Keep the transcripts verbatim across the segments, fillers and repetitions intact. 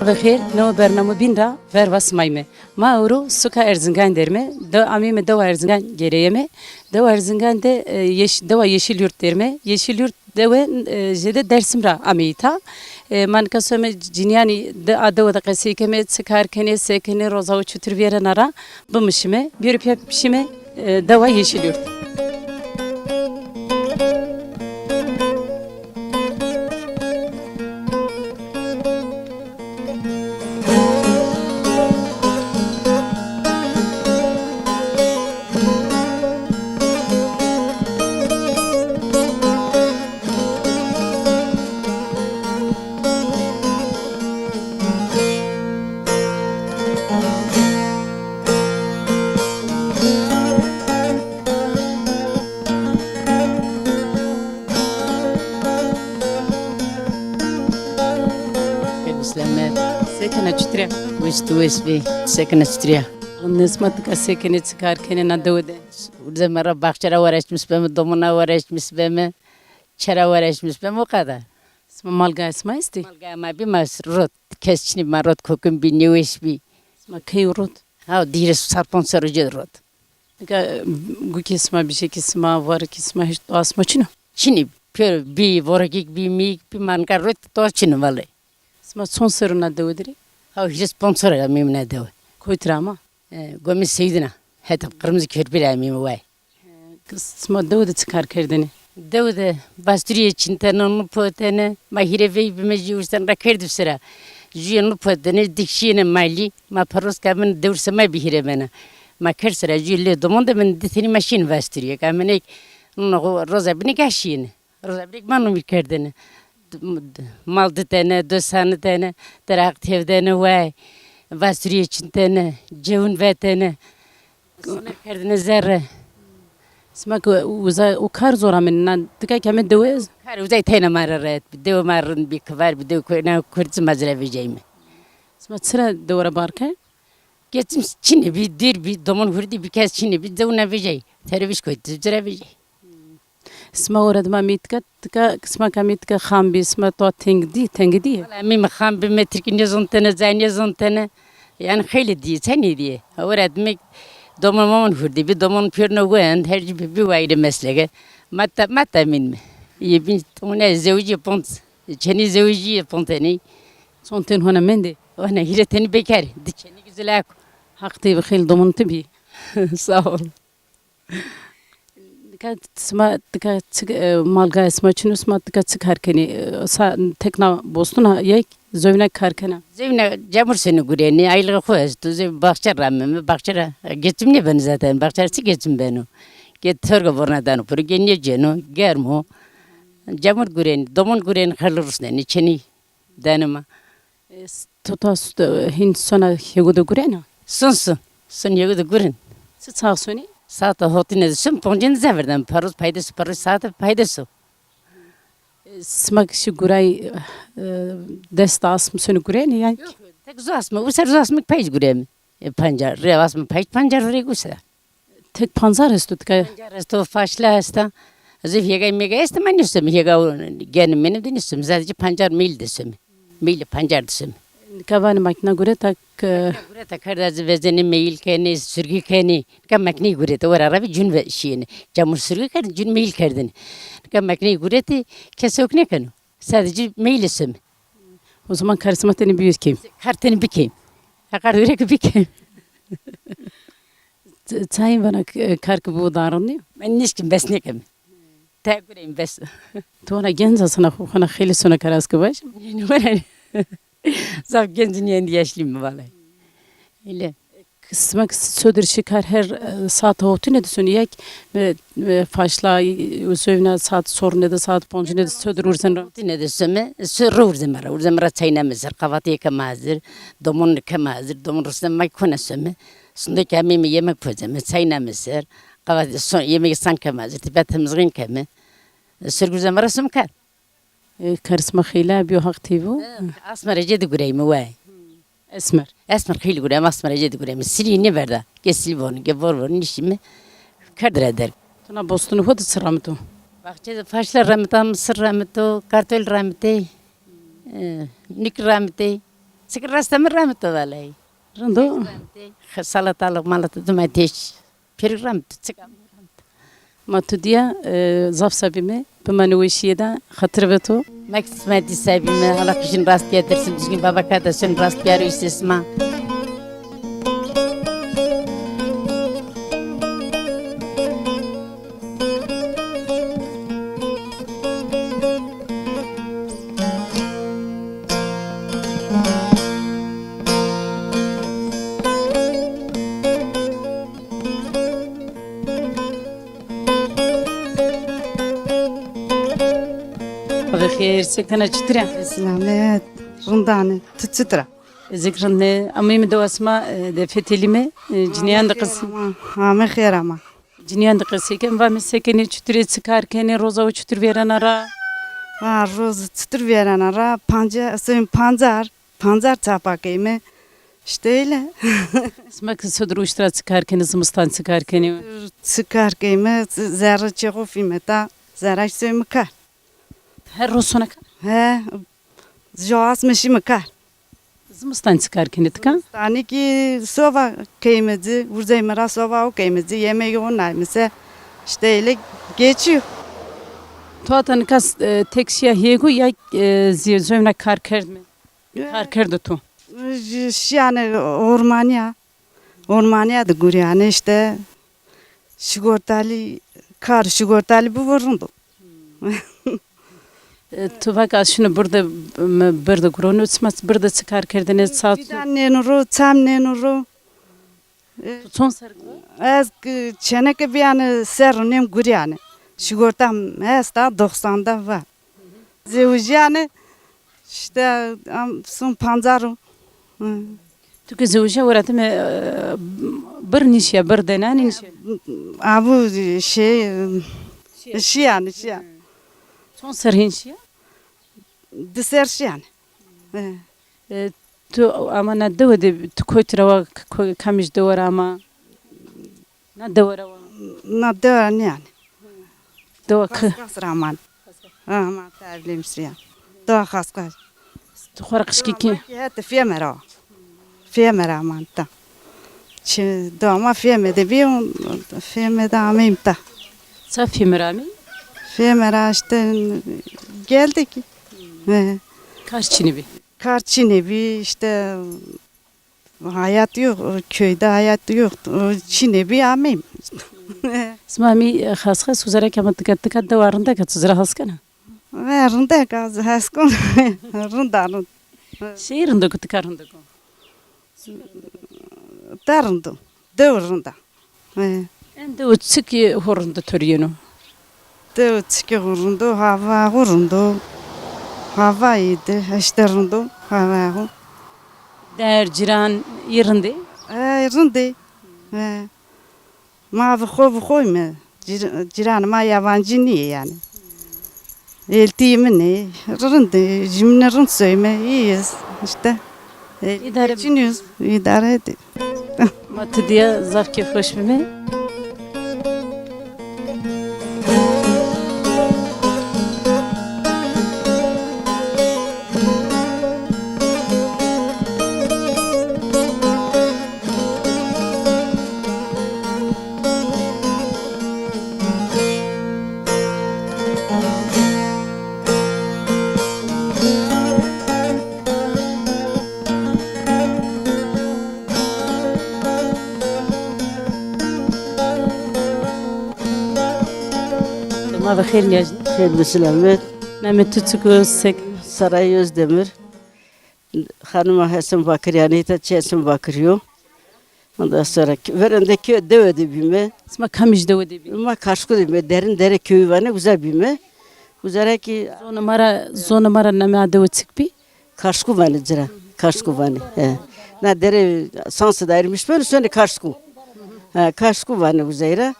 Bi xêr, newe bername bîn ra verva simayme. Ma ewro suka Erzingan derme, de ameyme dewa Erzingan gereyeme. Dewa Erzingan de, e, Yeş-, dewa Yeşilyurt derme. Yeşilyurt dewe, e, jêde Dersim ra ameyî ta. E, ma nika some cinîyanî de a dewe de qesey keme, çi kar kenê, se kenê, roza û çutir vîyerena ra bimişime. Bîyerê pîya bişime, e, dewa Yeşilyurt. Xêr bisleme. Se kena, çutir a? Wes tu wes bî. Se kena, çutir a? Nesma, tika se kenê, çi kar kenê na dewe de? Urze ma ra baxçe ra uğraşmış beme, domona uğraşmış beme, çe ra uğraşmış beme, o kadar. Sima malgaya sima estî? Malgaya ma bî, ma rot. Kes çinî, ma rot, kokin bî, nêweş bî. Sima key rot? Ha, dîre sar ponc serrî cêd rot. Nika, e, gukê sima, bijekê sima, varikê sima, hiç doa sima çin o? Çinî, pêro bî, vorikêk bî, mîyêk bî, ma nika rot doa çin o vallahi. Sima çond serrî na dewe der ê? Ha, hîris ponc serrî ameyme na dewe. Kotî ra ama? E, gomê Seyîdin a. Heta Qirmizî Körpî ra ameyme way. E, sima dewe de çi kar kerdêne? Dewe de basturîye çintene, nu potene, ma hîrê veyî bîme, jû ursena ra kerdî sira. Jûyê nu potene, dikşîyêne malî, ma perros ke min dewr sema bî hîrê bena. Ma kerd sira jûyê lê domon de min di tenî ma şîyêne basturîye. Ke min êk, nu roza bîne ke şîyêne. Roza bîne ke ma numîr kerdêne. Mal ditene, dosanitene, deraq têvdene way, basturîye çintene, cewin vetene. Sima kerdêne zerre. Sima ke uza o kar zor amêne, na tika ke ame dewe. Kar uzay teyna ma ra rahat bî. Dewe ma rind bî, kivar bî, dewe ko-, na kurdî ma ci ra vejeyme. Sima çira dewe ra bar kerd? Geçim çinê bî, dîr bî, domon hurdî bî, kes çinê bî, dewe na vejey. Terewîş koytî, ci ra vejey. Sima ora dima mî tika, tika, sima ka mî tika xam bî, sima to teng dî, teng dî? Wala mî mi xam bî, metrîkî nêzontene, cay nêzontene. Yanî xeylê dî, çenî dî. Ora dime domon momon hurdî bî, domon pêrno wend, her cî bî, bî wayîrê meslege. Ma ta, ma ta mîn mi. Yê bîn tomone zewicî pont, çenî zewicî pontenî. Çond ten hona mendê? Hona hîrê tenî bekar, di çenî güzel ak. Haq tey bi xeyl domon ti bî. Sağ ol. Nika sima, nika çi, e, malgaya sima çin o, sima nika çi kar kenî? E, sa, tekna boston a, yek zewna kar kena? Zewna camur senî gurenî, aylığı xo esto, zew baxçe ra meme, baxçe ra geçim nêbeno zaten, baxçe ra çi geçim beno? Ge torge vorna dano piro, ge nêceno, germ o. Camur gurenî, domon gurenî, xerli rusnenî, çenî. Danê ma. E, s-, tota s-, e, hîn sona hêgo de gurena? Sun, sun. Sun hêgo de gurin. Çi çax sonî? Saete hotine de sun, poncine de zevirden. Perros payde su, perros saete payde su. E, sima ki şi guray, e, dest asm sonî gurenî yanî? Yok, tek zu asme, user zu asme payc guremi. E, pancar, rê asme payc, pancar rê gusa. Tek pancar esto tika? Pancar esto, faşla esta. Zif hêgay mêgay esta, ma nêsome hêga genî mene de nêsome. Sadece pancar meyl de some. Meyl pancar de some. Nika vanê makîna gureta ke? Makîna gureta, kerda zî vezenê, meyl kenê, surgî kenê. Nika makîneyî gureta, wera ra vî cûn ve-, şîyêne. Camur surgî kerdêne, cûn meyl kerdêne. Nika makîneyî gureta, kes ewk nêkeno. Sadece meyl some. O zaman karê sima tenê bîyo kêm. Kar tenê bî kêm. Heqar were ke bî kêm. Ç-, çayên vana k-, kar ke bibo darindî? Ma nêşkîm, bes nêkeme. Te gureyim bes. Tu ona genc asana xo, xona xeylê sona kar aske baş. Zaf genc nîyen, yaşlî mi valay. Öyle. Sima ki sodir şikar her e, saat hotine de soni yek e, e, faşla e, zövna saat sorune de saat poncune de sodir urzen ra. Hotine de söme, sö re urzeme ra, urzeme ra çayna meser, kahvaltı keme hazır, domon keme hazır, domon rusne may kone söme. Sundek ameme yemek pozeme, çayna meser, kahvaltı son yemek san keme hazır, tipe temizgin keme. Sör urzeme ra söme kar. E, karisma xeyla biyo Haq têvo. Asmer ece de gureyme we. Esmer. Esmer xeyli gureyme, Asmer ece de gureyme. Sirî ne verda. Ge silî vonu, ge vor vonu nişîme. Kerdire der. Tuna bostunu ho de çi ramito? Bahçede faşla ramita, mısır ramito, kartol ramite. E, nik ramite. Çik rasta mi ramito vallahi. Rindo. Ramite. Salatalık, malata, domates. Pêrik ramit, çik am ramit. Ma tu dîya e, zaf sebîme, bimane weşîye de, xatir ve to. Ma ki sima dî sebîme, Allah kişin rast getirsin, düzgün baba kardeşin rast biyaro îsesma. Bi xêr, sekdena çitir e? Selamet, rindane. Tu çitir a? Ez zik rind ne. Ameyme dewa sima e, de fetelîme, e, cinîyan de qis. Ame xêr ama. Cinîyan de qisey ken, vame se kenê, çitur ê, çi kar kenê, roza we çitur vêrena ra? Ha, roz çitur vêrena ra, panca, sewin pancar, pancar çapa keyme. İşte öyle. Sima ki sodir uşt ra çi kar kenê, zimistan çi kar kenê? Çi kar keyme, zerre çê xo fîme ta, zerre sewme kar. Her roz sona kar? He, jo asme şîme kar. Zimistan çi kar kenê tika? Zimistan kî sova keyme ci, urzeyme ra sova o keyme ci, yemegî o nayme se. İşte öyle geçiyor. Tu hata nika e, tek şiya hêgo ya e, zî zewna kar kerd mi? E, kar kerdo tu? Şiyane ormaniya. Ormaniya de guriyane işte. Sigortalı, kar sigortalı bivo rind o. E, tu vake ez şino birde, mi birde gurono, sima birde çi kar kerdene, saat? Fidan nêno ro, çam nêno ro. E, tu çond serr guro? Ez ki çeneke biyane serr û nêm guriyane. Sigortam esta, doxsan de va. Zewiciyane, işte, am, son pancar o. Hı. Tu ke zewicîya, weratime e, bir nîşîya, bir denanî nîşîya? Abu şey, e, şiyane, şiyane. Çond serr hîn şiya? Di serr şiyane. E, tu ama na dewe de tu kotî ra wa, kamij dewe ra ama? Na dewe ra wa? Na dewe ra nîyane. Dewa ki? Xasxas ra aman. Ha, ma ta evlî şiya. Dewa Xasxas. Tu xo ra qişkî kî? Hete Fîyeme ra. Fîyeme ra aman ta. Çi doma Fîyeme de bî, Fîyeme de ameyim ta. Ça Fîyeme ra ameyî? Fîyeme ra işte geldik. He. Kar çinî bî? Kar çinî bî işte. Hayat yok, köyde hayat yok. O çinê bî ameyim. Sima mî Xasxas, uzera ke ma tika tika dewa rindek a, tu zira hes kena? Ve rindek a, hes kon. Rind a, rind. Şey rind o ku tika rind o ku? De rind o. Dew rind a. He. En dew çikî ho rind torî yeno? Dew çikî ho rind o, hava ho rind o. Hava î de, işte rind o, hava ho. Der, ciran, î rind ê? E, rind ê. E. Ma bi xo bi xo me. Cir-, ciran ma yabancı nîyê yani. Eltî min ê, rind ê, jimine rind soyme, îyî yê, işte. E, îdare geçiniyoruz, îdare ediyoruz. Ma tu dîya zaf kêfxweş bîme. Ma Bi xêr niyajnî. Xêr bi selamet. Namê tu çik o, sek? Saray Özdemir. Xanima Hesen Bakir, yanî îta çi Hesen Bakir yo. Ondan sonra ki-, verende kö-, dewe de bîme. Sima kamij dewe de bî? Ma Kaşku de bîme. Derin Dere köyü vanê, uza bîme. Uza ra ki zonê ma ra, zonê ma ra namê a dewe çik bî? Kaşku vanê ci ra. Kaşku vanê. He. Na dere sansı da ermiş ben, sonra Kaşku. Ha, Kaşku vanê uzay ra.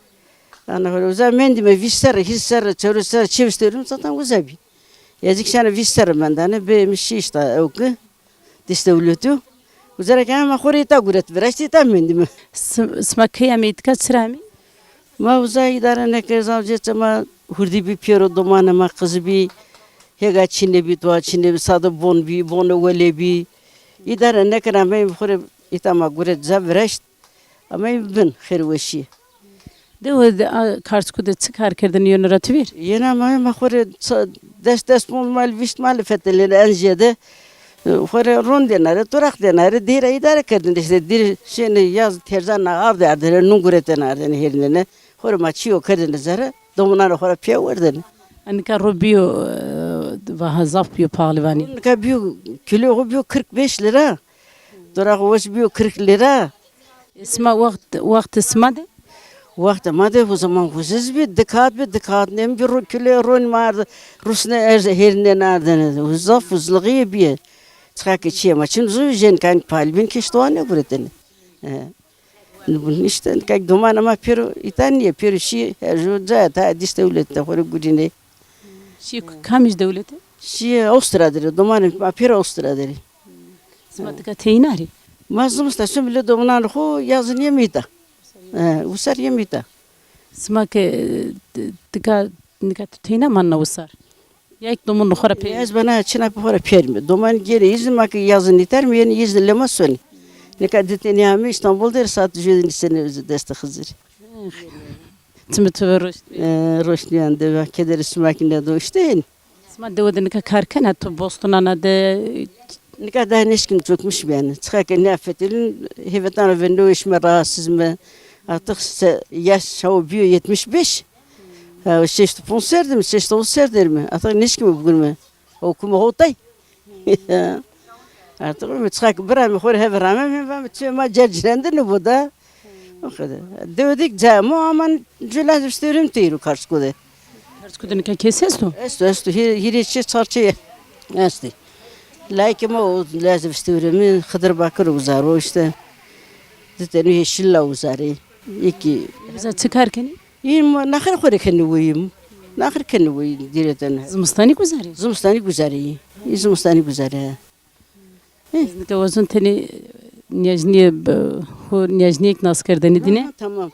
Ana hore uza mendîme vîst serre, hîs serre, çewres serre, çewres serre zaten uza bî. Ezik şana vîst serre mendane, bê mi şîş ta ewki. Diştewletu. Uza ra ki ama xo rê îta guret viraşt, îta mendîme. Sim-, sima key amey, îtika çira amey? Ma uza îdare neke, zaf cê ma hurdî bî, pêro domanê ma qizî bî. Hêga çîne bî, dua çîne bî, sade bon bî, bonê welê bî. Îdare neke, amey xo rê îta ma guret, ca viraşt. Amey bin xêr weşî. Dewe de, a, Karsku de çi kar kerdêne, yeno ra tu vîr? Yena ma, ma xo rê ça-, des, des ponc mal, vîst mal fetelêne en jêde. E, xo rê ron dêne rê, toraq dêne rê, dêra îdare kerdêne îşte. Dêr şêne yaz terzan na av derdêne, nun guretêne ardêne hêrnêne. Xo rê ma çîyo kerdêne zere, domonanê xo ra pîya werdêne. A nika ro bîyo, e, vaha zaf bîyo paxlîvanî. Nika bîyo, kîloyê xo bîyo kırk beş lira. Toraq weş bîyo kırk lira. Sima wext, wextê sima de? Wextê ma de o zaman uziz bî, di kağıt bî, di kağıt nem bî, ro-, kîloyê ronî ma ard, rusne erz hêrnêne ardêne. Zaf uzlixîye bîye. Çiqa ke çîyê ma çin uziz bî, jên kan pal bîn kiştoane guretêne. E. Îşte kek domanê ma pêro îta nîyê, pêro şî her ju cayê ta diştewlet de xo rê gurînê. Şî kamij dewlete? Şî Awustra de rê, domanê ma pêro Awustra de rê. Sima tika teyna rê? Ma zimistan şîme lê domananê xo, yazin yeme îta. E, usar yeme îta. Sima ke, e, tika, nika tu teyna manena usar? Ya kî domonê xo ra pey? Ez bena çina pê xo ra pêrîme. Doman gêrê îzin, ma kî yazin îta rîme, yenê îzin lê ma sonê. Nika di tenî amê Îstanbul de rê, saet jû de nîsenê destê Xizirî. Çimê tu ve roşt bî. E, roşnîyan de ve, kederê sima kî nêdo îşte. Sima dewe de nika kar kena, tu bostonana de? Nika daha nêşkîn çokmiş bîyane. Çiqa ke nêafetelîn, hêvetan ra vindewê şîme, rahatsız me. Artık se-, yaş şawo bîyo yetmiş beş. Ha, şeşt û ponc ser de mi, şeşt û hewt ser de mi. Artık nêşkîme bigurîme. Hukûme hotay. Artık mi çiqa ke biramê xo rê heve rameme, vame çê ma cercirendine bo da. O kadar. Dewe de kî cayê ma, ama ci lazê vistewrême teyr o Karsku de. Karsku de nika kes esto? Esto, esto. Hî-, hîrê çê, çar çê esto. Layikê ma o lazê vistewrême, Xidir Bakir o, uzar o îşte. Di tenî hêşîla uzarê. Î kî. Uza çi kar kenî? Î ma naxir xo rê kenî weyîm. Naxir kenî weyî dîretene. Zimistanî guzarê? Zimistanî guzarê. Î zimistanî guzarê. Heh. Ez nika wazon tenê niyajnîye bi-, xo niyajnîyêk nas kerdêne dîne. Ha, tamam.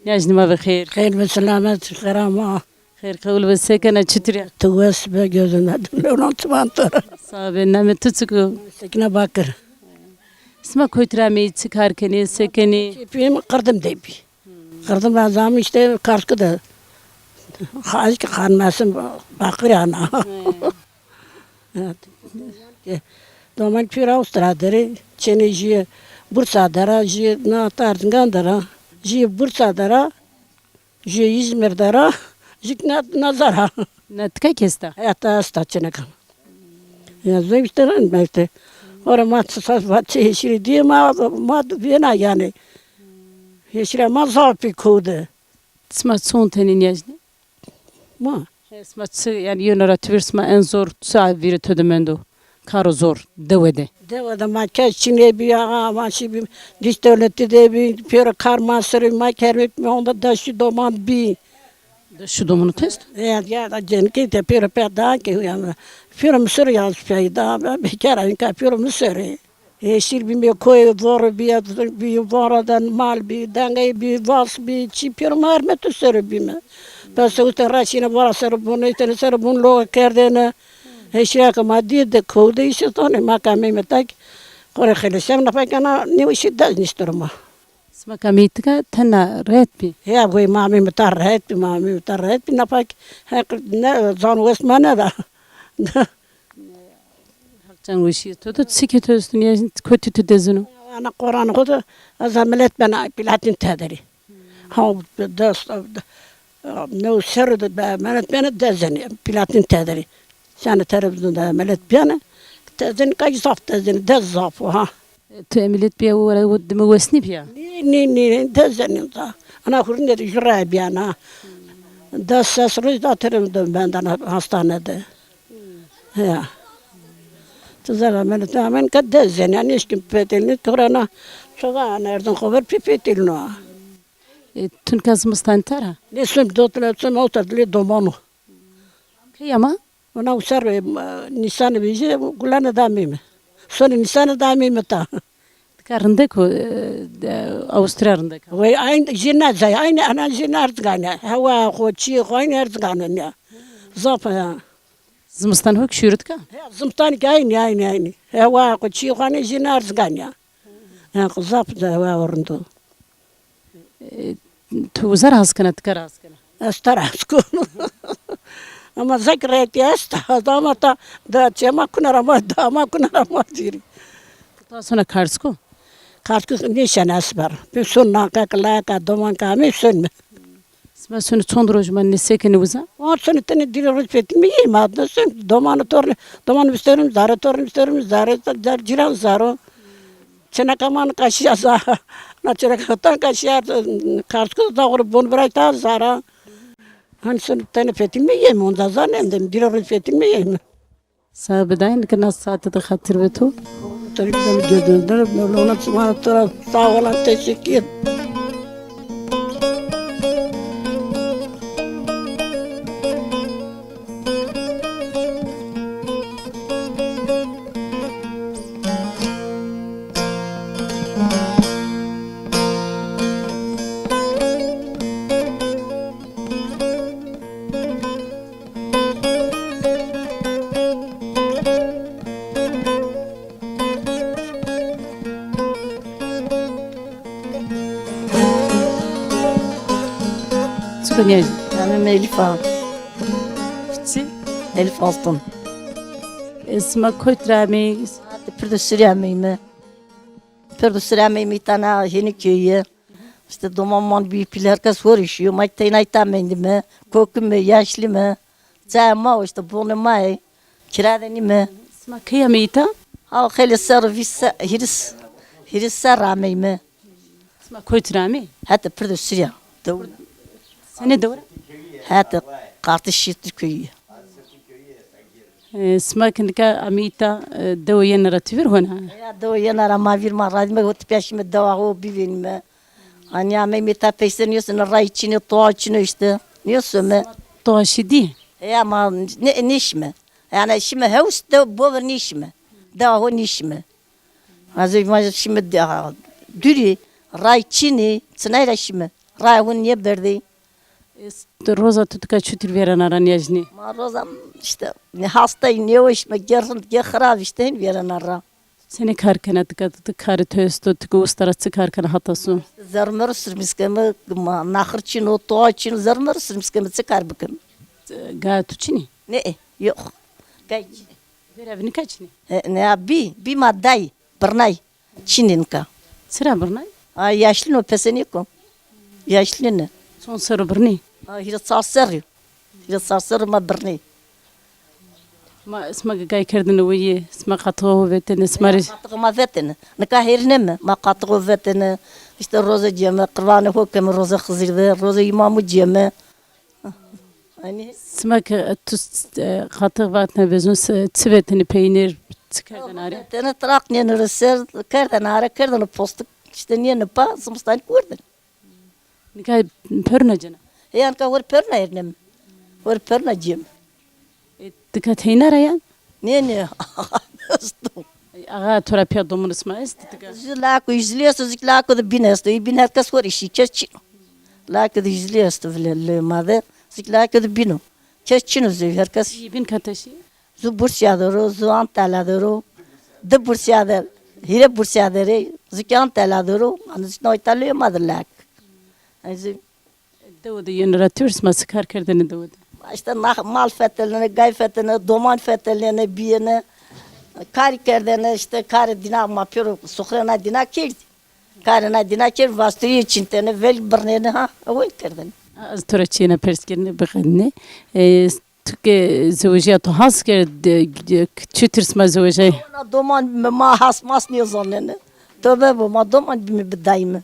Niyajnî ma ve xêr. Xêr bi selamet, xêra ma. Xêr qewul be, se kena, çitur a? Tu wes be, gözüne dönüyorum çiman to ra. Sağ be, namê tu çik o? Sekine Bakir. Sima kotî ra ameyî, çi kar kenê, se kenê? Çepîyê mi Qirdim de bî. Qirdim ra zam îşte Karsku de. Xaj ki xanmesin Bakir ana. He. Doman pêro Awustra de rê, çênê jî Bursa de ra, jî na Tarzingan de ra, jî Bursa de ra, jî Îzmîr de ra, jî na, na zara. Na tika kî esta? Heta esta çêneka. Ya zewî işte ren mevte. Ora ma çi sas va çi hêşîrî dîye ma, ma vêna yanî. Hêşîra ma zaf pî kowde. Sima çond tenî niyajnî? Ma. He, sima çi, yanî yeno ra tu vîr sima en zor çi a vîrê to de mendo? Karo zor, dewe de. Dewe de ma kes çinê bî, axa, ma şî bî, dîş dewletî de bî, pêro kar ma sirî, ma kermê, onda deşî doman bî. Deşî domanê to esto? Ya, ya, da cenkê te pêro pê da ke, yanî, pêro mi sirî ya pey da, bekar a, inka pêro mi sirî. Hêşîr bîme, koyê vorî bîye, bî vora de mal bî, dengey bî, vas bî, çî pêro ma herme tu ser o bîme. Pese ute raşîne vora ser o bûn, êştene ser o bûn, loga kerdêne. Hêşîra ke ma dîye de kowde îşte tonê, ma ke ameyme tak, xo rê xelesem, nafa kena nêweşî dest niştiro ma. Sima ke ameyî tika tena rehet bî? Ya, goy ma ameyme ta rehet bî, ma ameyme ta rehet bî, nafa ke Heq ne, zan wes ma neda. Heq can weşîye to do. Çikê to esto, nîya kotî to dezino? Ana qoranê xo de, ez a milet bena pîlatîn tederî. Ha, dest, New serrî de be, melet bîyane dezenî, platin tederî. Sene televîzyon de melet bîyane, dezenî kay zaf dezenî, dez zaf o ha. Tu ê milet bîya û dime wes nîbîya? Nî, nî, nî, dezenî da. Ana hurinde de jû ra bîyane ha. Des ses roj da televîzyon de bendane hastane de. Ya. Ti zerre melet amen ke dezenî, yanî eşkin petelî, torana çoga ana erdin xo ver pî petelîno. E, tu nika zimistan tera? Nê sum dotule sum oter dilê domanu. Key ama? Ona u ser, e, Nîsanê vîjî gulane da mîme. Sonê Nîsanê da mîme ta. Tika rindek o, e, de, Avusturya rindek o. Wey aynî jî ne zay, aynî ana jî ne erzgane. Hewa xo, çî xo aynî erzgane ya. Zaf ya. Zimistan huk şûrî tika? Ya, zimistan ki aynî, aynî, aynî. Hewa xo, çî xo aynî jî ne erzgane ya. Ya, zaf de hewa rind o. E, tu uza ra hes kena, tika ra hes kena? Ez tera hes kon. Ama zek rehetî esta. Dama ta da çema kuna ra ma, dama kuna ra ma dîrî. Ta sona Karsku? Karsku nêşen ez ber. Bin son naqek, layeka, domanka, amê son mi. Sima sonu çond roj ma nê sekinî uza? Wan sonu tenê dîrê roj fetilîme yê ma. Son domanî tornî, domanî visterim zare, tornî visterim zare, zar cîran zaro. Çêneka ma nika şîya zara. Na çêneka ta nika şîya Karsku da xo rê bon viray ta zara. Hanî sonu tenê fetilîme yê mi, onda zanên de mi, dîrê roj fetilîme yê mi. Sax bidayî, nika na saete de xatir bi to. Tabii ki ben gördüm. Ona sonra sağ olun, teşekkür. Çikunî? Namê mi Elîf a. Çi? Elîf Altun. E, sima kotî ra ameyî? Pirdo Sûrî ameyîme. Pirdo Sûrî ameyîme, îta na hênî köyî. Îşte doman man bî, pîl her kes ho rê şîyo. Ma teyna îta mendîme. Kokî mi, yaşlî mi. Cayê ma o, îşte bonê ma yê. Kira de nîme. Sima key ameyî îta? Ha, xeylê serr, vîst se-, hîris, hîris serr ameyîme. Sima kotî ra ameyî? Hetê Pirdo Sûrî ya. Dewr. Senê dewr a? Hetê Qartî Şîtli köyü. E, sima ki nika ameyî îta, e, dewe yena ra ti vîr hona? Ya, dewe yena ra ma vîr, ma radîme, hotî pîya şîme dewa ho bivênîme. Hanî ameyîme îta peyser nîyosune, ray çin o, toa çin o îşte. Nîyosune. Toa şî dî? Ya ma nê-, nêşîme. Yanî şîme hewş de bo ver nêşîme. Dewa ho nêşîme. Ez ê ma şîme de-, dûrî, ray çin î, çinay ra şîme. Raya ho nêberdê. Est, roza tu tika çutir vêrena ra nîyajnî? Ma roza îşte, nê hastayî, nêweş mi, gê rind, gê xirab îşte, hên vêrena ra. Senê kar kena tika, tu, tu karê tu esto, tu ki usta ra çi kar kena hata su? Zermero sirmîs keme, ma naxir çin o, toa çin o, zermero sirmîs keme, çi kar bikim? Gaya tu çin î? Nê, yok. Gay çin î. Vera vî nika çin î? E, ne ya bî, bî ma day, birnay. Çin î nika. Çira birnay? A, yaşlîn o, pesenêko. Yaşlîn î. Çond serr o birnî? A, hîrê çar serr o. Hîrê çar serr o ma birnî. Ma sima gay kerdêne weyî, sima qatixê ho vetêne, sima rê. Qatixê ma vetêne. Nika hêrîneme, ma qatixê ho vetêne. Îşte roze cême, qirvanê ho keme roze Xizir de, roze îmamû cême. Hanî? Sima ke tu, e, qatix vatne vezon, se-, çi vetêne, peynîr, çi kerdêne arê? Vetêne, traq nêne ro ser, kerdêne arê, kerdêne postik, îşte nêne pa, zimistanî werdêne. Nika peruna cêna? Hê, nika hor peruna erneme. Hor peruna cême. E, tika teyna ra ya? Nê, nê. Esto. Axa to ra pîya domonê sima est tika? Jû lako Îzlî esto, zî lako de bîn esto. Ê bîn her kes xo rê şî, kes çin o. Lako de Îzlî esto, vilê lê ma de. Zî lako de bîn o. Kes çin o zî, her kes. Ê bîn kate şî? Zu Bursîya de ro, zu Antalya de ro. Di Bursîya de, hîrê Bursîya de rê, zu kî Antalya de ro. Hanî zu kî na Îtalya ma de lak. Hanî zu Dewe de yeno ra ti vîr sima çi kar kerdêne dewe de? Îşte nax-, mal fetelnêne, gay fetelnêne, doman fetelnêne, bîyêne. Karî kerdêne, îşte karê dîna ma pêro suxrê na dîna kerdî. Karê na dîna kerdî, vasturîye çintêne, velg birnêne, ha, ewên kerdêne. Ez to ra çîyêna pers kerine, biqedîne. E, tu ke zewejîya, to has kerd, e, çitur sima zewejay? Ona doman mi, ma has mas nêzanene. Tobe bo, ma doman mi bidayme.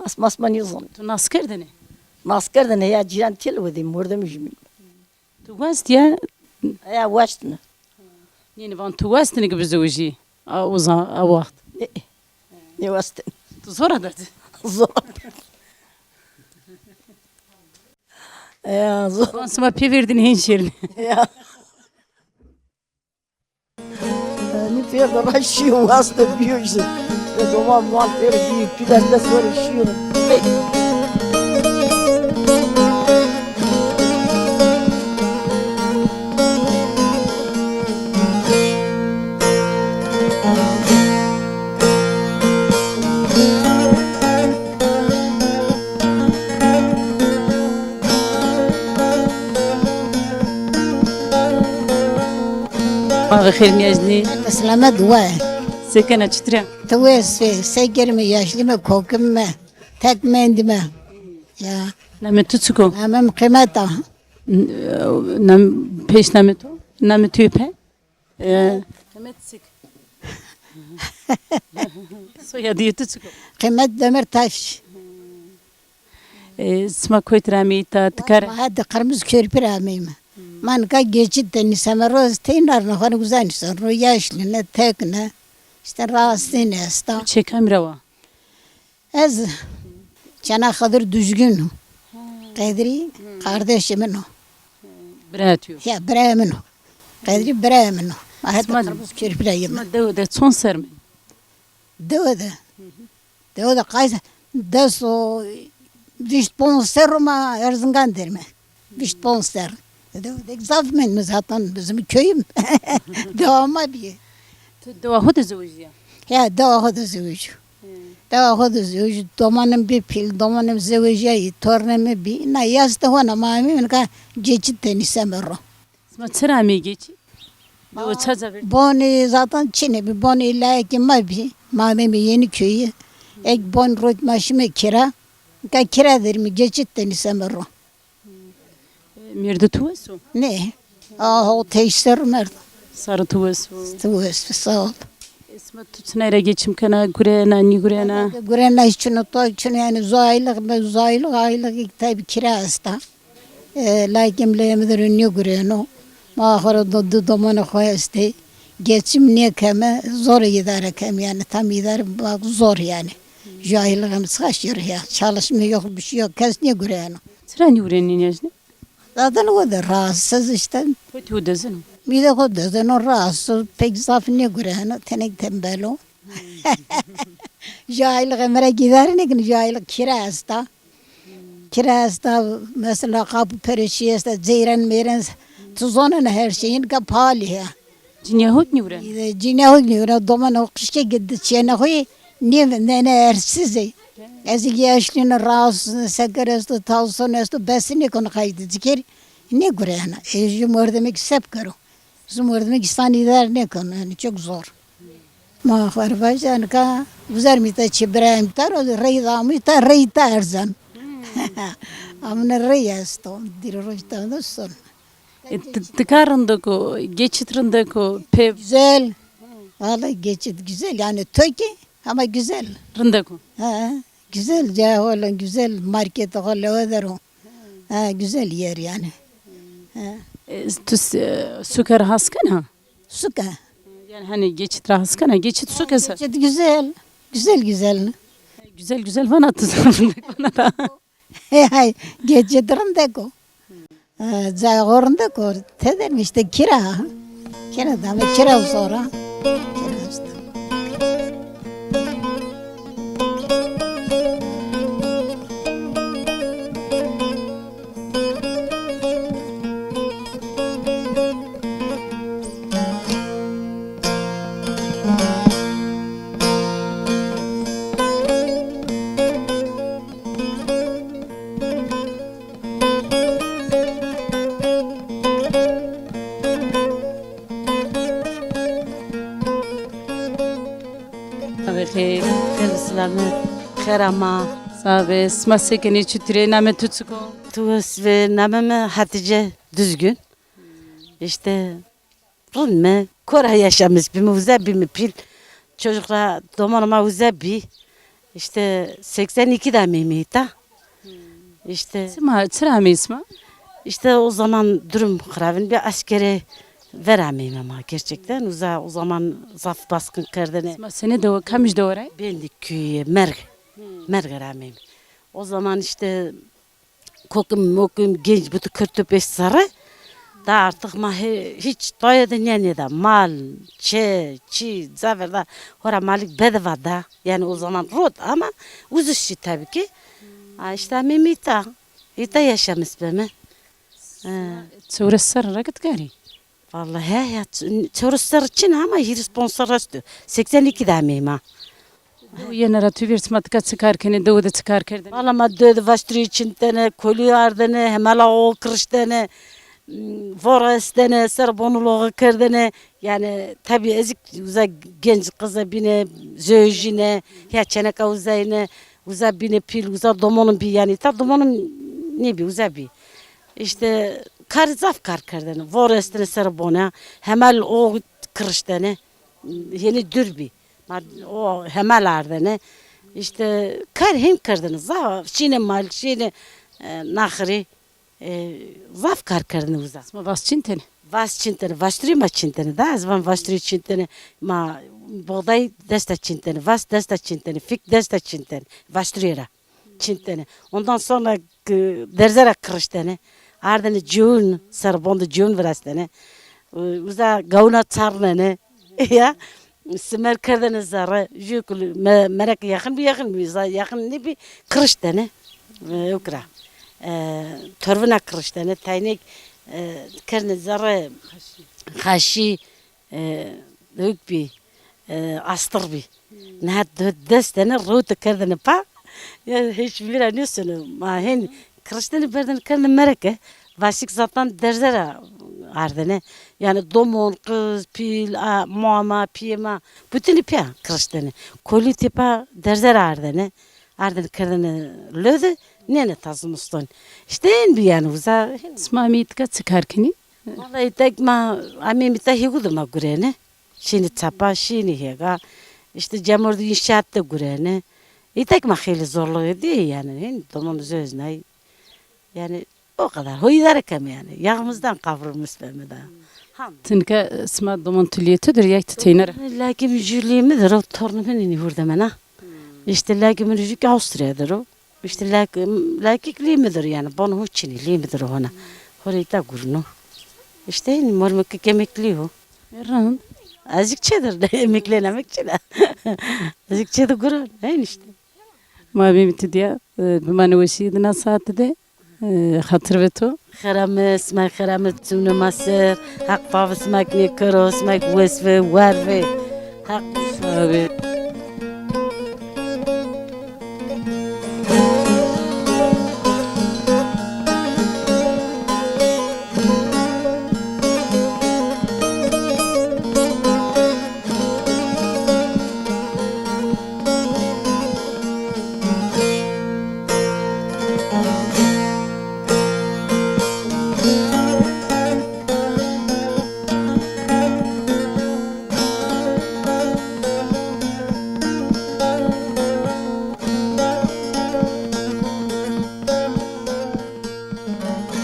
Has mas ma nêzanene. Tu nas kerdene? Nas kerdene ya, cîran têl wedê, mordemî jumîn. Tu west ya? Ya, westine. Nî, nî van tu westine ki bizewejî? A, o za-, a waxt. Nê, nêwestine. Tu zora derdî? Zora derdî. Ya, zor. Van sima pê verdin hên şêrine. Ya. Nî pêr de ra şîyo, weste bîyo jî. Ve doman mal pêr bîyo, pî dest dest were şîyo. Axir nîyajnî. Selamet we. Se kena, çitur a? Tu wes, se kerîme, yaşlîme, kokîme, tek mendîme. Ya. Namê tu çik o? Namê mi Qîmet a. N-, nam, pêş namê to? Namê tu yê pê? E, Qîmet çik. Soyadê tu çik o? Qîmet Demirtaş. E, sima kotî ra ameyî ta, ti kare? Ma hadi Qirmiz Körpü ra ameyîme. Ma nika geçit de nîseme ro, ez teyna rîna, xo nî uza nîseno ro, yaşlîne, tekne. Îşte rahatsızlığın esta. Çê kamî ra wa? Ez çêna Xedir Düzgün o. Qedrî kardeşê min o. Birayê to yo? Ya, birayê min o. Qedrî birayê min o. Ma heta Qirmiz Körpü ra yîme. Sima dewe de çond serr mend? Dewe de. Dewe de qayse des û vîst ponc serr o ma Erzingan der îme. Vîst ponc serr. Dewe de zaf mendîme zaten, bizim köyüm. Dewa ma bîye. Tu dewa xo de zewejîya? Ya, dewa xo de zewejîyo. Dewa xo de zewejîyo. Domanê mi bî pîl, domanê mi zewejîyayî, tornê mi bî. Na yas de hona ma ameyîme, nika geçit de nîseme ro. Sima çira ameyî geçit? Dewe ça ca ver? Bonî zaten çinê bî, bonî îlayekî ma bî. Ma ameyîme Yeniköyî. Ek bon rot ma şîme kira. Nika kira der îme, geçit de nîseme ro. Mêrdê tu wes o? Nê. Aho, tey serr merdo. Sarê tu wes o. Tu wes, sağ ol. E, sima tu çinay ra geçim kena, gurena, nîgurena? Gurena, çino to, çino yanî, zo aylık, zo aylık, aylık tabi kira esta. E, lakin leyê mi der o nêgureno. Ma xo ra do, di domanê xo estê. Geçim nêkeme, zor îdare kem yanî, tam îdare bak zor yanî. Jü aylık mi çiqa şêro ya. Çalışma yok, bir şey yok, kes nêgureno. Çira nêgurenî nîyajnî? Zaten o da rahatsız işte. Kotî o dezeno? Mîde xo dezeno, rahatsız, pek zaf nêgureno, tenek tembel o. Jü aylık mi ra îdare nêkeno, jü aylık kira esta. Kira esta, mesela kapı pereşî esta, ceyran meyran, tu zonena her şey, înka pahalı ya. Cinîya xo kî nêgurena? Cinîya xo kî nêgurena, domanê xo qijkê ke di çêna xo yê, nêvindena, ersiz ê. Ez kî yaşlîne, rahatsız, şeker esto, tansiyon esto, bes nêkeno qayde, ci kî nêgurena. E, jü mordemî kî se bikero. Bizim mordemî kî însan îdare nêkeno, yanî çok zor. Ma xo ra vaja nika uza rîme îta, çê birayê mi ta ro, reyî de amî ta, reyî ta erzan. Amune reyî esto, dîrê roj ta de son. E, ti, tika rindek o, geçit rindek o, pê? Güzel. Vallahi geçit güzel, yanî toke ama güzel. Rindek o. Ha, güzel, cayê xo la güzel, marketê xo lewe der o. Ha, güzel yer yanî. Ha. E, tu s-, e, suke ra has kena? Suke. Yanî hani geçit ra has kena? Geçit suke se? Geçit güzel. Güzel güzel. Güzel güzel vana tu, rindek vana da. Hey, hey, geçit rindek o. E, cayê xo rindek o. Tede îme işte kira. Kira da, ama kira zor a. Kira işte. Abi xeyr, xeyr selamet. Xêr ama. Sağ be, sima se kenê, çitur ê, namê tu çik o? Tu wes ve, namê mi Hatice Düzgün. İşte rind mi, kora yaşamış bîme, uza bîme pîl. Çocuklar, domonê ma uza bî. İşte seksen iki de ameyme îta. İşte Sima, çira ameyî sima? İşte o zaman durum xirabin, bir askere ver ameyme ma gerçekten. Uza, o zaman zaf baskın kerdene. Sima senê dewe, kamij dewe ra yî? Bendik köyü, Merg. Merg ra ameyme. O zaman işte kokim mokim genç, bütün kör topê serre. Da artık ma he-, hiç taye de nîyanê da. Mal, çe, çi, caver da. Hora malik bedava da. Yani o zaman rot ama ucuz şey tabii ki. Ha, işte ameyme îta. Îta yaşamış bîme. He. Çewres serre ra ki tu karî? Vallahi he ya, ç-, çewres serre çin ama hîris ponc serre esto. Seksen iki de ameyme. Dewe yena ra tu vîr sima tika çi kar kenê, dewe de çi kar kerdêne? Valla ma dewe de vaştirî çintene, kolî ardene, hemela o kiriştene, m, vora estene, ser bonul oğu kerdene. Yani tabii ezik uza genç kıza bîne, zewjîne, ya çeneka uzayne, uza bîne pîl, uza domonun bî yani. Ta domonun nêbî, uza bî. İşte karî zaf kar kerdene. Vor estene ser bona, hemel o kiriştene. Hênî dûr bî. Ma o hemel ardene. İşte kar hên kerdene. Zaf şîne mal, şîne, e, naxirî. E, zaf kar kerdene uza. Sima vas çintene? Vas çintene, vaştirî ma çintene. Da ez van vaştirî çintene. Ma boğday desta çintene, vas desta çintene, fik desta çintene. Vaştirî ra çintene. Ondan sonra, e, derze ra kiriştene. Ardene cewun, serbonde cewun virastene. E, uza gawuna çarnene. Ya, simer kerdene zerre. Jû kul me-, merek yaxin bî, yaxin bî, za-, yaxin nêbî, kiriştene. E, ewk ra. E, torvina kiriştene, taynek, e, kerdene zerre, xaşî, e, ewk bî, e, astir bî. Niha de-, destene rewte kerdene pa. Ya hiç vîra nêseno. Ma hên kiriştene berdene kerdene mereke. Vasik zaten derze ra ardene. Yani domon, kız, pîl, a, mama, pîyê ma. Bütünü pîya kiriştene. Kolî têpa derze ra ardene. Ardene kerdene lode. Nêne ta zimiston. İşte hên bî yani uza. Sima ameyî tika çi kar kenî? Vallahi tek ma ameyme îta hêgu de ma gurene. Şînî çapa, şînî hêga. İşte cemordî inşaat de gurene. Îta ki ma xeylî zorluğu dî yani. Hên domon zöznay. Yani o kadar. Ho idare keme yani. Yağımızdan kavrulmuş beme da. Ham. Ti nika sima domon tu lîyê tu dir ya ki tu teyna ra? Lakî mi jû lîyê mi dir o, tornê mi nînî hurdemena. İşte lakî mi jû ki Avusturya dir o. İşte lak-, lakîk lîyê mi dir yani. Bon ho çinî lîyê mi dir hona. Hore îta gurno. İşte hên mor mi ki emeklî ho. Rind. Azıcık çedir de emeklî emek çi de. Azıcık çedir gurno. Hên işte. Ma bî mi ti diya, e, bimane weşî di na saate de, e, xatir ve to. Xêr ame, sima xêr ame, çûne ma ser. Heq pavê sima ki nêkero, sima ki wes ve, war ve. Heq. Sağ ve.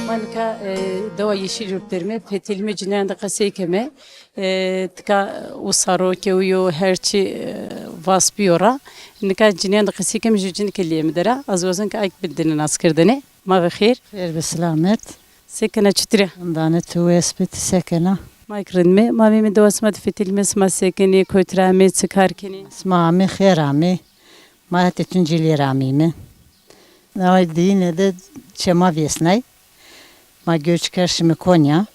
Ma nika, e, dewa Yeşilyurt derîme, fetelîme, cinîyan de qesey keme. E, tika usaro, kewî yo, her çî, e, vas bîyo ra. Nika cinîyan de qesey keme, jû cinîke lîyê mi der a. Ez wazon ke ay ki bidîne naskerdene. Ma ve xêr. Xêr be selamet. Se kena, çitur a? Rindane, tu wes bî, ti se kena? Ma ki rind me. Ma vîme dewa sima de fetelîme, sima se kenê, kotî ra amê, çi kar kenê? Sima amê, xêr amê. Ma hetê Tunceliye ra ameyme. Ay diyine de çema vêsnay. Ma göç kerd şime Konya.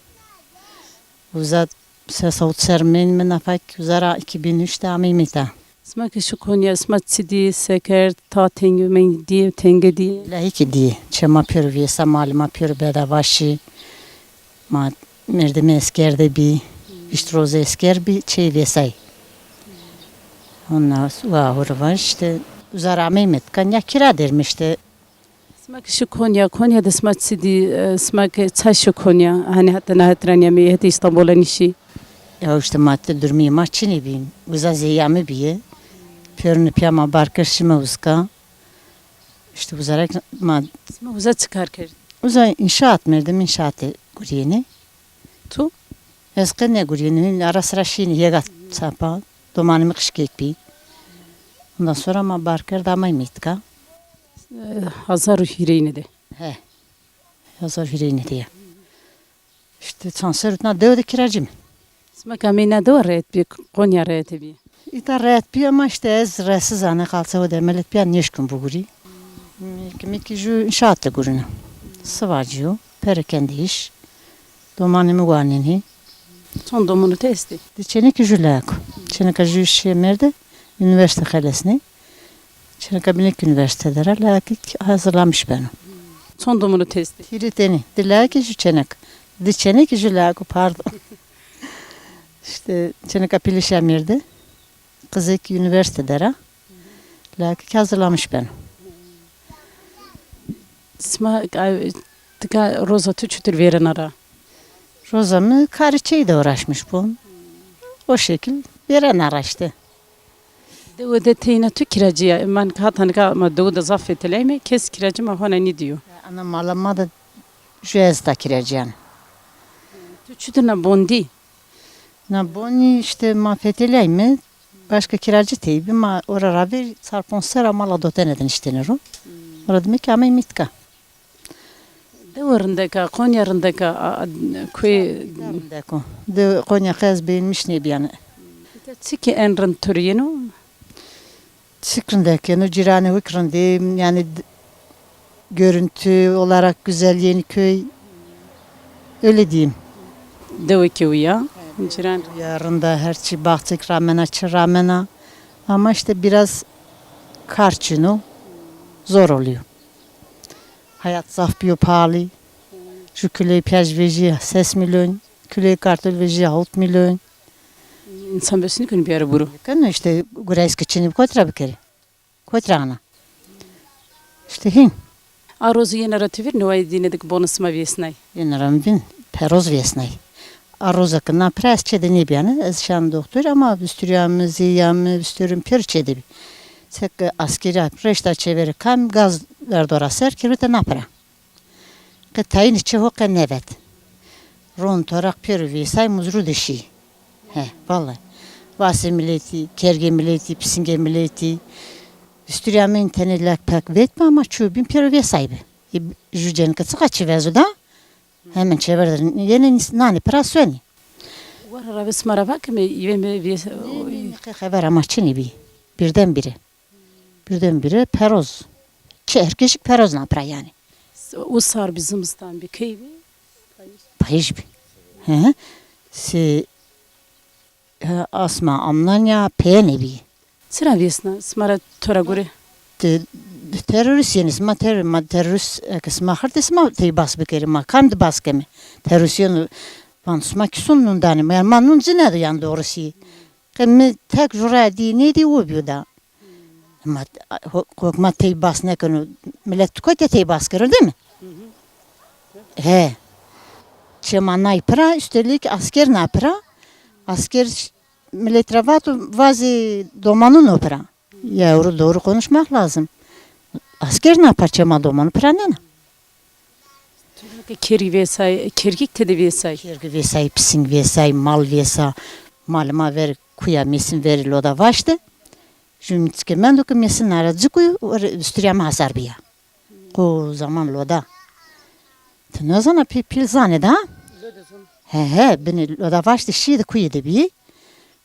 Uza se sewt serr mendîme, nafa ki uza ra iki bin üç de ameyme îta. Sima ke şî Konya, sima çi dî, se kerd, ta tenge meng dî, tenge dî? Lahîkî dî. Çema pêro vêsa, malê ma pêro bedava şî. Ma merdimê esker de bî. Vîst rozê esker bî, çey vêsay. Ondan sonra wa hurva işte uza ra ameyme, tika nîya kira derme işte. Sima ke şi Konya, Konya de sima çi dî, e, sima ke ça şi Konya? Hanî heta na het ra nîyamê, hetê Îstanbul ra nîşî? Ya işte ma ti durumê ma çinê bî. Uza zeyame bîye. Pêrune pîya ma bar kerd şime uzka. İşte uza rek ma Sima uza çi kar kerd? Uza inşaat merdim, inşaatê gurîyenê. Tu? Ez qe nêgurîyenî, ara sira şînî hêga çapa. Domanê mi qijkek bî. Ondan sonra ma bar kerd amay Mîtka. E, hezar û hîrêyine de. He. Hezar û hîrêyine de ya. İşte çand serr û na dewe de kiracî mi. Sima ke amey na dewe rehet bî, Konya rehet bî? Îta rehet bî ama işte ez resiz ane, qalça ho de milet bîya nêşkun bigurî. Mi kî, mi kî ju inşaat de gurîno. Sivacî yo, perakende îş. Domanê mi wanenî. Çond domanê to estê? Di çênekî ju leyek o. Çêneka ju şîye mêrde, unîversîte xelesnê. Çêneka bîne kî unîversîte der a, leyekî kî hazırlamış beno. Çond domanê to estê? Hîrê tenî. Di leyekî ju çênek. Di çênekî ju leyek o, pardon. İşte çêneka pîlî şîya mêrde. Qizêkî unîversîte der a. Leyekî kî hazırlamış beno. Sima, e, tika roza tu çutir vêrena ra? Roza mi karê çêyî de uğraşmış bon. O şekil vêrena ra işte. Dewe de teyna tu kiracî ya? Ma nika hata nika ma dewe de zaf feteleyme, kes kiracî ma hona nîdîyo. Ana mala ma de ju ez ta kiracî yanî. Tu çutir na bon dî? Na bonî işte ma feteleyme, başka kiracî tey bî, ma ora ra ver çar ponc serra mala dotene de niştêne ro. Ora dime kî amey Mîtka. Dewe rindek a, Konya rindek a, a, a, kuyê. Rindek o. De Konya qe ez beğenmiş nêbîyane. Îta çi kî en rind to rê yeno? Çik rindek yeno, cîranê ho kî rind ê, yanî d-, görüntü olarak güzel yeni köy. Öyle diyeyim. Dewe kî uya, cîran. Ya rind a, her çî, baxçek ramena, çi ramena. Ama işte biraz kar çin o, zor oluyor. Hayat zaf bîyo pahalı. Ju kuleyê pîya jî vejîya ses milyon, kuleyê kartol vejîya hewt milyon. Însan bes nîkeno biyaro buro. Keno işte, gureyês ke çinî bi kotî ra bikerê? Kotî ra ana? İşte hîn. A rozo yena ra ti vîr, newayê dîne de kî bonê sima vêsnay? Yena ra mi vîn, peroz vêsnay. A roza ke na pira ez çê de nêbîyane, ez şan doktor ama visturîya mi, zîya mi, visturî mi pêro çê de bî. Seke askerîya reşta çêverê kam gaz verdo ra ser, kerdbete na pira. Qe tayînê çê ho qe nêvet. Ron toraq pêro vêsay, muzru de şî. He, vallahi. Vasê miletî, kergê miletî, pisingê miletî. Visturîya mi tenê lek pek vetbi ama çû bîn pêro vêsaybi. E, ju cênike çiqa çi vezo da? Hemen çêver de yenê nanê pira sonê. Wara ra ve sima ra vakime, îve mi vês-, Nê, nê, nê, qe xevera ma çinî bî. Birdenbire. Birdenbire peroz. Çi herkes kî peroz na pira yanî. S-, usar bî, zimistan bî, key bî? Payij bî. Hı hı. Sê, e, asma amnan ya, peyêne bî. Çira vêsna sima ra, to ra gore? Te-, terorîst yenê, sima teror-, ma terorîst, eke sima xirtê sima tey bas bikerê, ma kam de bas keme? Terorîst yeno, van sima kî sun nun danê, ma, yanî ma nun ci nêdo yanî doğrusu. Qe mi tek ju ra dî nêdî, o bîyo da. Ma ho-, hukmat tey bas nêkeno. Milet kotî tey bas kero, değil mi? He. Çê ma nay pira, üstelik asker na pira. Asker ş-, milet ra vato, vazê domanun o pira. Ya, doğru, doğru konuşmak lazım. Asker na pira, çê ma domanun pira nêna. Ke kergî vêsay, kergî kî tede vêsay? Kergî vêsay, pising vêsay, mal vêsa. Malê ma ver kuya mêsin verê loda vaşte. Ju mîtike mendo ke mêsin nara ci kuy, ore visturîya mi hasar bîya. Qo zaman loda. Ti nêzana, pî-, pîl zanê da? He, he, binê loda vaşte şî de kuyê de bî.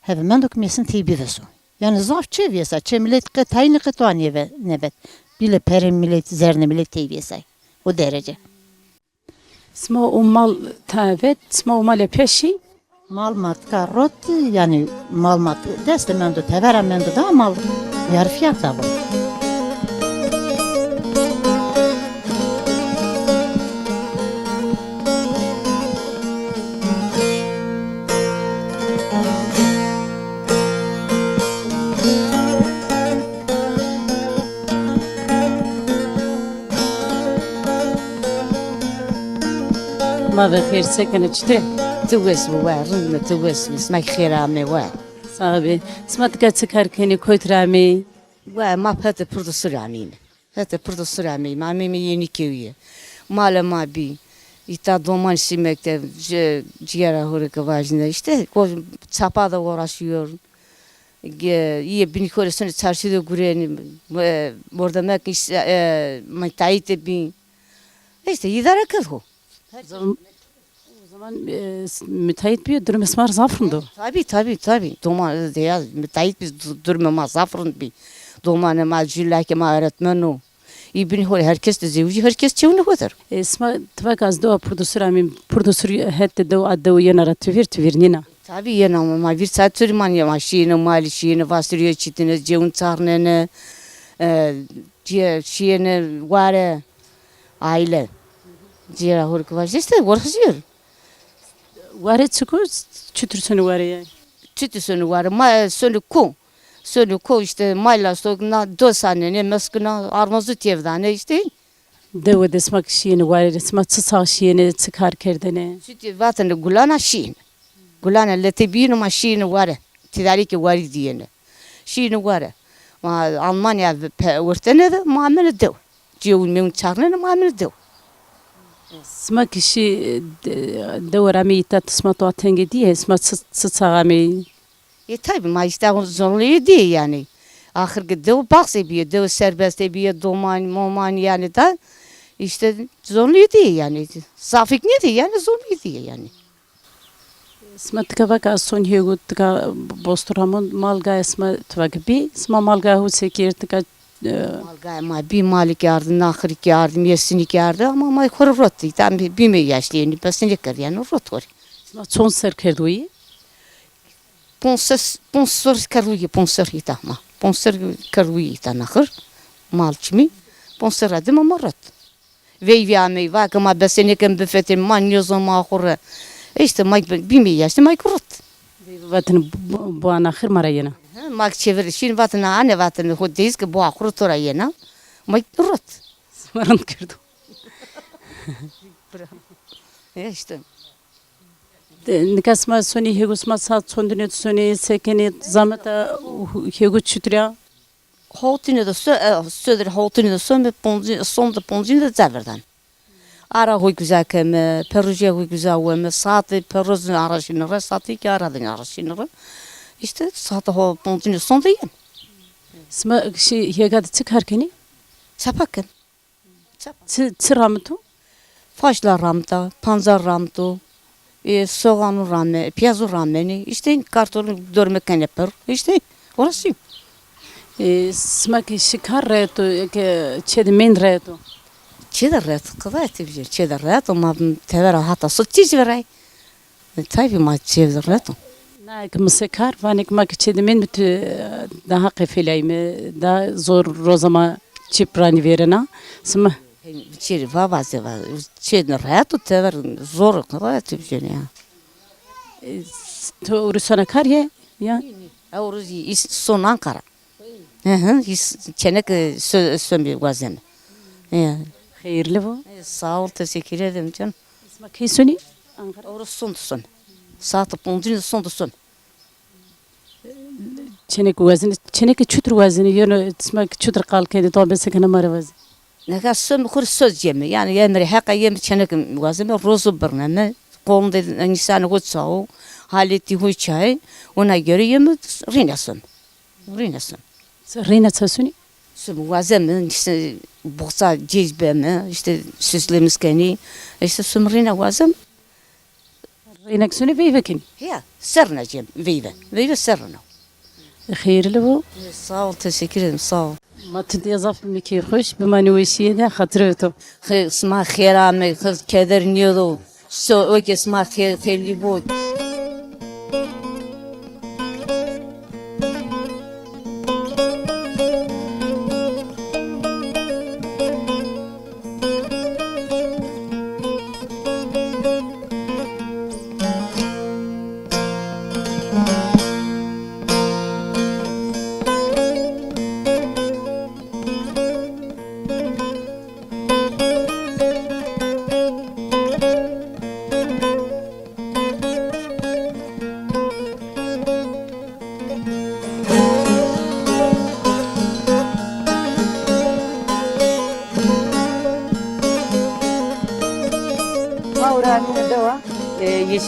Heve mendo ke mêsin tey bivêso. Yanî zaf çê vêsa, çê milet qe tayînê qe toa nêve-, nêvet. Bîle perê milet, zernê milet tey vêsay. O derece. Sima o mal ta vet, sima o malê pîya şî? Mal ma tika rot, yanî mal ma dest de mendo, tevera mendo da mal yarı fiyat da bo. Ma ve xêr, se kenê, çitur ê? Ti wes bi, wa rind mi, ti wes bi. Ma xêr amê, wa. Sax bê. Sima tika çi kar kenê, kotî ra ameyî? Wa ma hetê Pirdosu ra ameyîme. Hetê Pirdosu ra ameyîme. Ameyîme Yeniköy'ye. Malê ma bî. Îta domanî şî mekteb, ci-, cîgera ho rê ke vajîne. Îşte, o çapa de uğraşıyor. Ge-, îyê binî ho rê sonê çarşî de gurenî, e, mordemek îşte, e, müteahhit de bî. Îşte, îdare kerd ho. O zaman, o zaman, e, s-, müteahhit bîyo, durumê sima zaf rind o. Tabii, tabii, tabii. Doman, e, ya, müteahhit bî, du-, durumê ma zaf rind bî. Domanê ma, cûlakê ma öğretmen o. Î binî ho rê herkes de zewicî, herkes çewnê ho der. E, sima ti va ke ez dewa Pirdosu ra ameyîme, Pirdosu hetê dew a dew yena ra ti vîr, ti vîr nîna? Tabii yena, ma vîr, saet çorî manîme, ma şîyêne malî, şîyêne vasirîye çitîne, cewn çarnêne, e, cîye-, şîyêne ware, aile. Cîgera ho rê ke vajîne îşte, uğraşıyor. Ware çik o, çitur sonê ware yanî? Çitur sonê ware? Ma, e, sonê ko. Sonê ko îşte, mayla sok, na do sanenê, meskina, armazû têvdanê îşte. Dewe de sima ke şîyêne ware, sima çi çax şîyêne, çi kar kerdêne? Çitur vatêne gulana şîyêne. Gulana lete bîyêne, ma şîyêne ware. Tîdarîkê warî dîyêne. Şîyêne ware. Ma Almanya pe-, wertêne de, ma amêne dew. Cewn mewn çarnêne, ma amêne dew. Sima ke şî, e, de-, dewe ra ameyî îta, ti sima toa tenge dîye, sima çi, çi çax ameyî? E, tabii, ma îşte zonlîye dîye yanî. Axir ke dew baxsê bîye, dew serbestê bîye, domanî, momanî yanî da, îşte zonlîye dîye yanî. Zafîk nêdîye yanî, zonlîye dîye yanî. Sima tika va ke ez sonî hêgo, tika bostor amon, malgayê sima ti va ke bî, sima malgayê ho se kerd, tika, e, malgayê ma bî, malî kî ardi, naxirî kî ardi, mîyesinî kî ardi, ama ma xo rê rot dî. Tam bî-, bîme yaşlî, yanî bes nêkerd yanî, rot xo rê. Sima çond ser kerd wî? Ponser, ponser kerd wî, ponser îta ma. Ponser kerd wî îta naxir. Mal çimî. Ponser ra dime ma rot. Veyvî ameyî, va ke ma bese nêken bifetenî, ma nêzon ma xo rê. Îşte ma bîme yaşlî, ma kî rot. Veyvî vatêne bo-, boa naxir ma ra yena. He, ma kî çêver şîn vatêne, ane vatêne, ho dêz ke boa xo rê to ra yena. Ma kî rot. Sima rind kerdo. E, îşte. De, nika sima sonî hêgo, sima saet çondine de sonî, se kenî, zameta hêgo çitur a? Hawtine de so-, e, sodir hawtine de some, ponci-, sonde poncine de ca verdan. Ara ho güzel keme, perojê ho güzel weme, saatê perozine ara şîne re, saatê kî ara dine ara şîne re. Îşte saatê ho poncine sonde yen. Sima şî hêga de çi kar kenî? Çapa ken. Çi, çi ramito? Faşla ramita, pancar ramito, e, soğanû rame, piyazû ramenî. Îşte kartolû dorme kenê per. Îşte orası. E, sima ke şî kar rehet o, ke çê de mend rehet o? Çê de rehet, qedayê ti vîjê, çê de rehet o, ma tevera hata so tîj veray. E, tabii ma çê de rehet o. Na ke mi se kar, vanê ke ma ke çê de mend bi tu, e, daha qefelayîme, daha zor roza ma çip ranî vêrena. Sima. Çê va vaze va, çê de rehet o, tever zor o, qedayê ti vîjêne ya. E, s-, to ewro sona kar ye, ya? Ewro zî îs-, son Ankara. Hı hı, îs-, çêneke so-, somê wazeme. Ya. Xeyirli bo. E, sağ ol, teşekkür ederim canım. Sima key sonî? Ankara. Ewro sonde some. Saate poncine sonde some. Çêneke wazenê, çêneke çutur wazenê, yeno sima ke çutur qal kenê, to bese kena ma rê vaze. Nika some xo rê soz ceme. Yanî emrê Heqa yeme, çêneke wazeme, rozo birneme, qolinde nîsanê ho ça o, haletî ho ça yê, ona göre yeme, rîne some. Rîne some. Rîne ça sonî? Some wazeme, îşte boxça cêc beme, îşte süslemîş kenî, îşte some rîne wazeme. Rîne ke sonî veyve kenî? Ya, serrîne cem, veyve. Veyve serrîne. Xeyirli bo. Sağ ol, teşekkür ederim, sağ ol. Ma tu dîya zaf bimî keyfxweş, bimanî weşîye de, xatirê to. Xê-, sima xêr amê, xê-, keder nêdo. So, okê, sima xê-, xêrlî bo.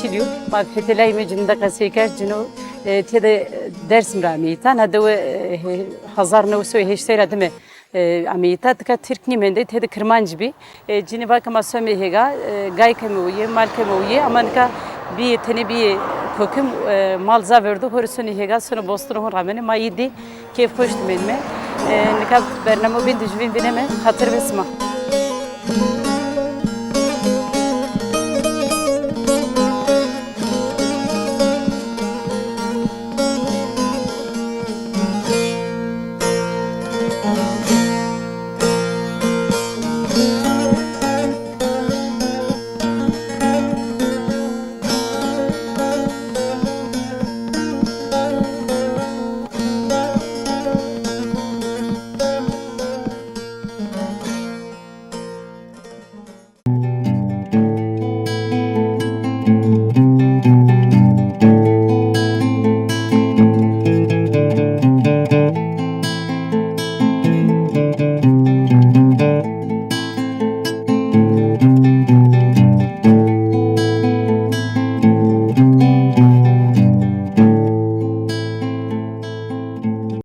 Çilî yo. Ma fetelay me cinî de qesey kerd, cino, e, têde, e, Dersim ra ameyîta. Na dewe, e, he-, hezar new sey heştay ra dime, e, ameyîta. Tika Tirk nîmendê, têde Kirmanc bî. E, cinî va ke ma some hêga, e, gayke mi uye, malke mi uye, ama nika bîyê, tenê bîyê kokim, e, mal zaf verdo, ho rê sonê hêga, sonê bostonê ho ramenê, ma yî dî keyfxweş dimenîme. E, nika bername bên de jûvîn vîneme, xatir be sima.